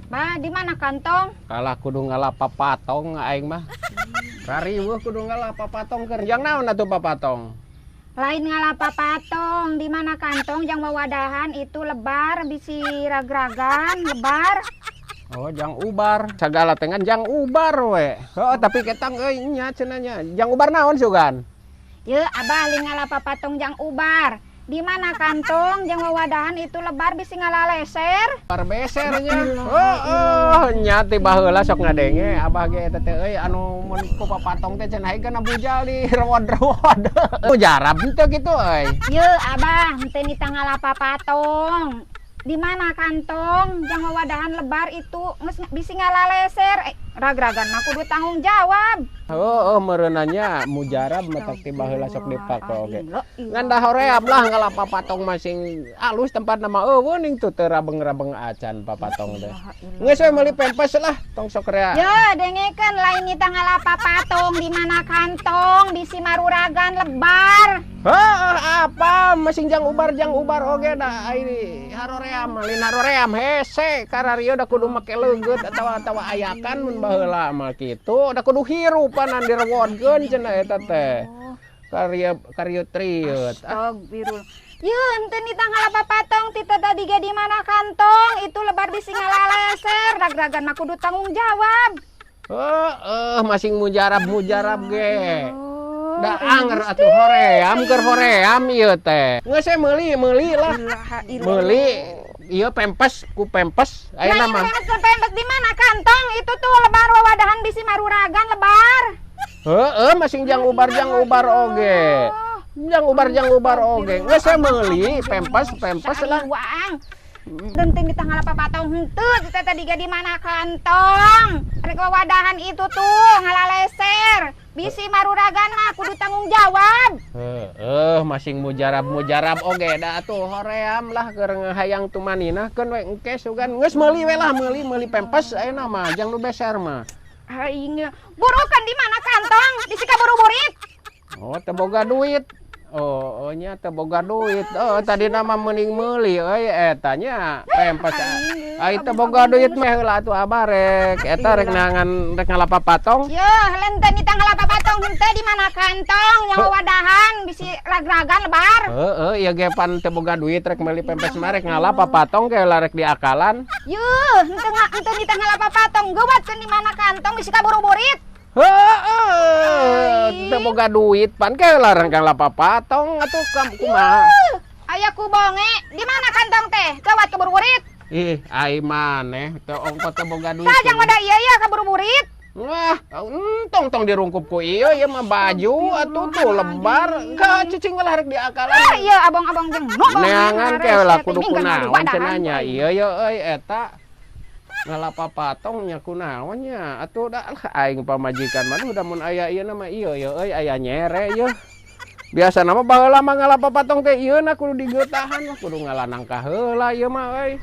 Bah, di mana kantong? Kalah kudu ngala papatong aing mah. Rariweuh kudu ngala papatong, keur jang naon atuh papatong? Lain ngala papatong, di mana kantong jang wawadahan itu lebar bisi ragragan, lebar. Oh, jang ubar. Sagala tengan jang ubar we. Heeh, tapi ketang euy nya cenah nya. Jang ubar naon sugan? Ye, abah lain ngala papatong jang ubar. Di mana kantong jang wawadahan itu lebar bisi ngalaleser? Bar besernya. Heeh, nya ti baheula sok ngadenge abah ge eta teh euy, anu mun ku papatong teh cenah kana bujal di rewod-rewod. Mujarab henteu kitu euy. Ye, abah, henteu nitah ngala papatong. Di mana kantong jang wawadahan lebar itu geus bisi ngalaleser? Eh, ragragan mah kudu tanggung jawab. Heeh, meureunanya mujarab matak ti baheula sok dipake oge. Ngan da hoream lah ngala papatong, masing alus tempat nama euweuh ning tuh teu rabeng-rabeng acan papatong teh. Geus we meuli pempes lah, tong sok rea. Ye, dengekeun, lain nitah ngala papatong, di mana kantong bisi maruragan lebar. Heeh, apa masing jang ubar oge da ai haroream, lain haroream hese kararieu da kudu make leungeut atawa atawa ayakan mun baheula mah kitu, da kudu hirupanan direwodkeun cenah eta teh. Karya karya trieut. Ah. Astagfirullah. Ye, henteu nitah ngala papatong ti tadi ge, di mana kantong itu lebar bisi ngalaleser, ragragan mah kudu tanggung jawab. Heeh, masing mujarab-mujarab ge. Oh, Da anger atuh hoream, keur hoream ieu teh. Geus we meuli, meuli lah. Meuli ieu pempes ku pempes ayeuna Lain mah. Pempes pempes, di mana kantong itu tuh lebar wawadahan bisi maruragan lebar. Heeh, masing jang ubar oge. Jang ubar, jang ubar oge. Geus we meuli pempes, pempes lah. Uang. Penting nitah ngala papatong henteu teh tadi ge, di mana kantong. Rek wawadahan itu tuh ngalaleser. Bisi maruragan mah kudu tanggung jawab. Heeh, masing mujarab-mujarab oge da atuh hoream lah keur hayang tumaninah keun we engke sugan geus meuli we lah, meuli meuli pempes ayeuna mah jang nu beser mah. Aing burukan, di mana kantong bisi kaburu-burit. Oh, teu boga duit. Oh, oh nya teu boga duit. Oh, tadi nama mending meuli euy eta nya pempes. Ai teu boga duit mah heula atuh abah rek eta rek neangan rek ngala papatong. Yo, lain teh nitah ngala papatong henteu, di mana kantong yang wawadahan bisi ragragan lebar. Heeh, ieu ge pan teu boga duit rek meuli pempes mah rek ngala papatong ge lah rek diakalan. Yo, henteu henteu nitah ngala papatong, geuwatkeun di mana kantong bisi kaburu-burit. Heeh, teu boga duit pan ke lah rek ngala papatong atuh kam kumaha. Aya ku bonge, di mana kantong teh? Gawat kaburu-burit. Ih, ai maneh teu ongko teu boga duit. Sajang wadah iya iya kaburu-burit. Wah, entong tong dirungkup ku ieu, ieu mah baju atuh tuh lebar ka cicing lah rek diakalan. Ah, iya abang-abang jeung no. Neangan ke lah kudu kunaon cenah nya ieu ye euy, eta ngala papatong nya kunaon nya atuh da lah aing pamajikan mah udah mun aya ieu mah ieu ye euy, aya nyere ieu. Biasa nama baheula mah ngala papatong teh ieu na kudu digeutahan mah kudu ngala nangka heula ieu mah euy.